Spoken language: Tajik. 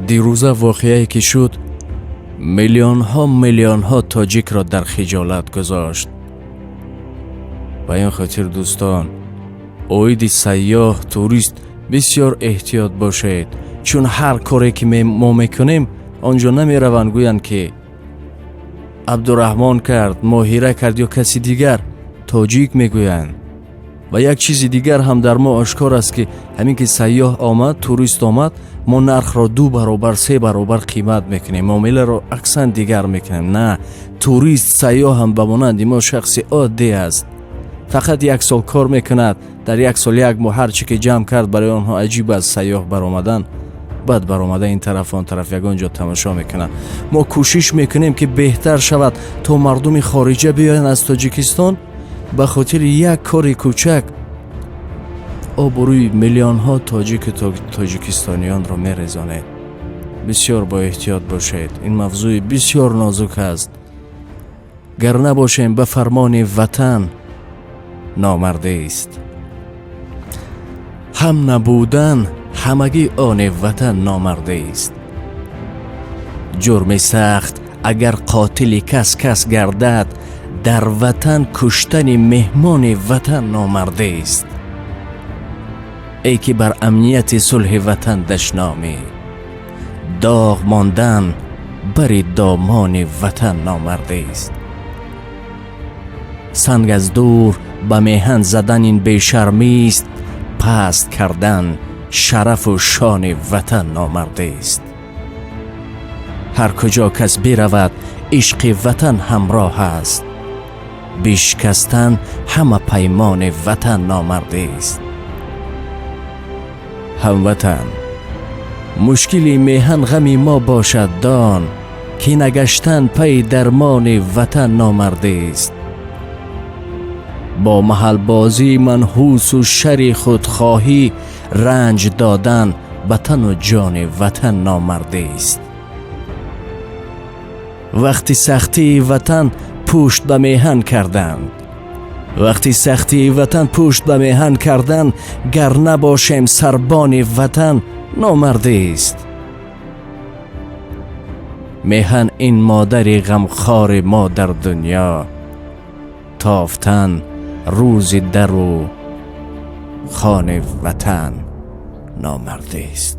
Дирӯза воқеае ки шуд, миллионҳо, миллионҳо тоҷикро дар хиҷолат гузошт. Ба ин хотир, дӯстон, оиди сайёҳ, турист бисёр эҳтиёт бошед, чун ҳар коре ки мо мекунем, он ҷо намераванд гӯянд, ки Абдураҳмон кард, Моҳира кард ё каси дигар, тоҷик мегӯянд. Ва як чизи дигар ҳам дар мо ошкор аст, ки ҳамин ки сайёҳ омад, турист омад, мо нархро ду баробар, се баробар қимат мекунем, муомиларо аксан дигар мекунем. На, турист, сайёҳ ҳам ба монанди мо шахси оддӣ аст. Фақат як сол кор мекунад, дар як сол, як моҳ ҳар чӣ ки ҷамъ кард, барои онҳо аҷиб аст сайёҳ баромадан. Баъд баромада ин тараф, он тараф, ягон ҷо тамошо мекунанд. Мо кӯшиш мекунем, ки беҳтар шавад, то мардуми хориҷа биёянд аз Тоҷикистон. Ба хотири як кори кӯчак обрӯи миллионҳо тоҷику тоҷикистониёнро мерезонед. Бисёр боэҳтиёт бошед, ин мавзӯи бисёр нозук аст. Гар набошем ба фармони ватан, номардист, ҳам набудан ҳамагӣ они ватан номардист. Ҷурми сахт агар қотили кас кас гардад, дар ватан куштани меҳмони ватан номардист. Эй ки бар амнияти сулҳи ватан дашномӣ, доғ мондан бари домони ватан номардист. Санг аз дур ба меҳан задан ин бешармист, паст кардан шарафу шони ватан номардист. Ҳар куҷо кас биравад, ишқи ватан ҳамроҳ аст, бишкастан ҳама паймони ватан номардист. Ҳамватан, мушкили меҳан ғами мо бошад, дон, ки нагаштан пайи дармони ватан номардист. Бо маҳалбозии манҳусу шари худхоҳӣ ранҷ додан ба тану ҷони ватан номардист. Вақти сахтии ватан пушт ба меҳан кардан, вақти сахтии ватан пушт ба меҳан кардан, гар набошем сарбони ватан номардист. Меҳан ин модари ғамхори мо дар дунё, тофтан рӯзи дару хони ватан номардист.